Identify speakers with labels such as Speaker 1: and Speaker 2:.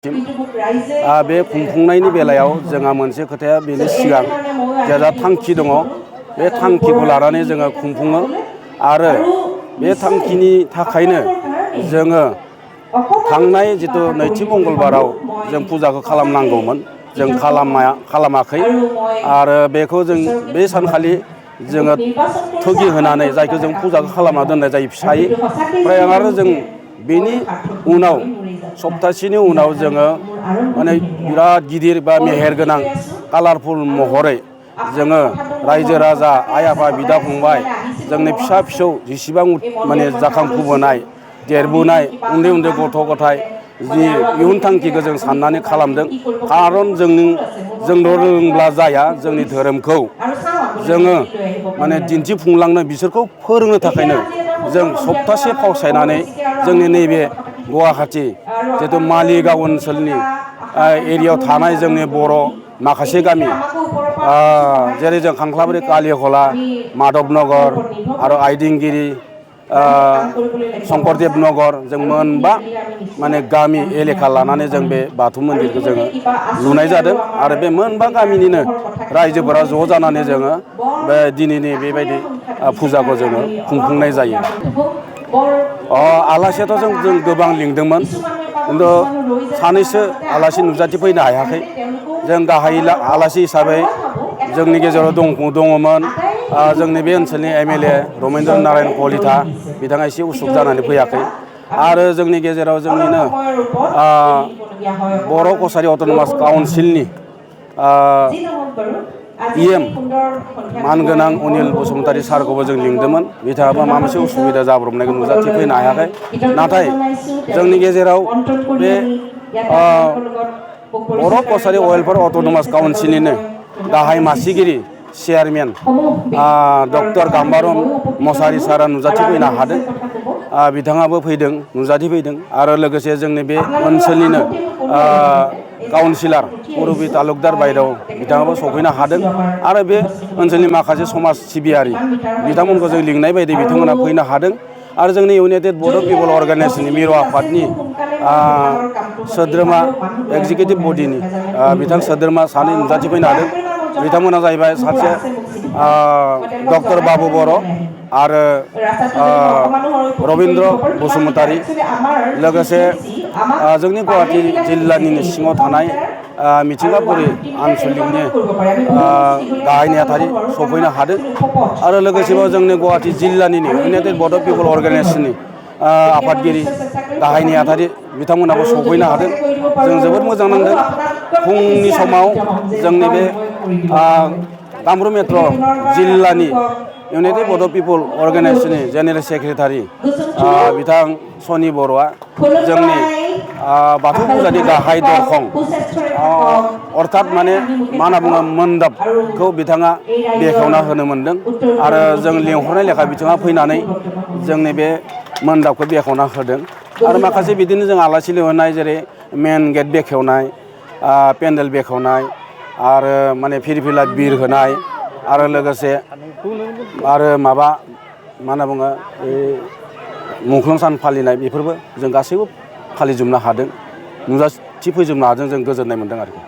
Speaker 1: बे खुंफुंनायनि बेलायाव जोंहा मोनसे खोथाया बेनि सिगां जेला थांखि दङ बे थांखिखौ लानानै जोङो खुंफुङो आरो बे थांखिनि थाखायनो जोङो थांनाय जितु नैथि मंगलबाराव जों फुजाखौ खालामनांगौमोन जों खालामाखै आरो बेखौ जों बे सानखालि जोङो थुगि होनानै जायखौ जों फुजाखौ खालामना दोननाय जायो फिसायै ओमफ्राय आरो जों बेनि उनाव सप्तासेनि उनाव जोङो माने बिराद गिदिर बा मेहेर गोनां कालारफुल महरै जोङो रायजो राजा आइ आफा बिदा फंबाय जोंनि फिसा फिसौ जेसेबां माने जाखांफुबोनाय देरबोनाय उन्दै उन्दै गथ' गथाय जि इयुन थांखिखौ जों साननानै खालामदों खारन जोंल' रोंब्ला जाया जोंनि धोरोमखौ जोङो माने दिन्थिफुंलांनो बिसोरखौ फोरोंनो थाखायनो जों सप्तासे फावसायनानै जोंनि नैबे गुवाहाटी जितु मालिगाव ओनसोलनि एरियायाव थानाय जोंनि बर' माखासे गामि जेरै जों खांख्लाबारि कालिखला माधबनगर आरो आइदिंगिरि शंकरदेब नगर जों मोनबा माने गामि एलेखा लानानै जों बे बाथौ मन्दिरखौ जोङो लुनाय जादों आरो बे मोनबा गामिनिनो रायजोफोरा ज' जानानै जोङो बे दिनैनि बेबायदि फुजाखौ जोङो खुंफुंनाय जायो। आलासियाथ' जों गोबां लिंदोंमोन खिन्थु सानैसो आलासि नुजाथिफैनो हायाखै जों गाहाय आलासि हिसाबै जोंनि गेजेराव दङमोन जोंनि बे ओनसोलनि MLA रमेन्द्र नारायण कलिता बिथाङा एसे उसुख जानानै फैयाखै आरो जोंनि गेजेराव जोंनिनो बर' कसारि अट'नमास काउन्सिलनि EM मानगोनां अनिल बसुमतारी सारखौबो जों लिंदोंमोन बिथाङाबो माबा मोनसे उसुबिदा जाब्रबनायखौ नुजाथिफैनो हायाखै नाथाय जोंनि गेजेराव बे बर' कसारि वेलफेयार अट'नमास काउन्सिलनिनो गाहाय मासिगिरि चेयारमेन डक्टर गाम्बाराम मसाहारि सारा नुजाथिफैनो हादों बिथाङाबो फैदों नुजाथिफैदों आरो लोगोसे जोंनि बे ओनसोलनिनो काउन्सिलर पुरबि तालुकदार बायदेव बिथाङाबो सफैनो हादों आरो बे ओनसोलनि माखासे समाज सिबियारि बिथांमोनखौ जों लिंनाय बायदि बिथांमोना फैनो हादों आरो जोंनि इउनाइटेड बड' पिपल अर्गेनाइजेसननि मिरु आफादनि सोद्रोमा एक्जिकिउटिभ बडिनि बिथां सोद्रोमा सानै नुजाथिफैनो हादों बिथांमोना जाहैबाय सासे डक्टर बाबु बर' आरो रबिन्द्र बसुमतारी लोगोसे जोंनि गुवाहाटी जिल्लानि सिङाव थानाय मिथिंगापुरि आनसलिकनि गाहाय नेहाथारि सफैनो हादों आरो लोगोसेबाव जोंनि गुवाहाटी जिल्लानिनो इउनाइटेड बड' पिपल अर्गेनाइजेसननि आफादगिरि गाहाय नेहाथारि बिथांमोनाबो सफैनो हादों जों जोबोद मोजां नांदों फुंनि समाव जोंनि बे कामरुप मेट्र' जिल्लानि इउनाइटेड बड' पिपल अर्गेनाइजेसननि जेनेरेल सेक्रेटारि बिथां सनि बर'आ जोंनि बाथौ फुजानि गाहाय दरखं अर्थात माने मा होनना बुङो मन्दाबखौ बिथाङा बेखेवना होनो मोनदों आरो जों लिंहरनाय लेखा बिथाङा फैनानै जोंनि बे मन्दाबखौ बेखेवना होदों आरो माखासे बिदिनो जों आलासि लिंहरनाय जेरै मेन गेट बेखेवनाय पेन्डेल बेखेवनाय आरो माने फिरफिला बिर होनाय आरो लोगोसे आरो माबा मा होनना बुङो मुंख्लं सान फालिनाय बेफोरबो जों गासैबो फालिजोबनो हादों नुजाथिफैजोबनो हादों जों गोजोननाय मोनदों आरोखि।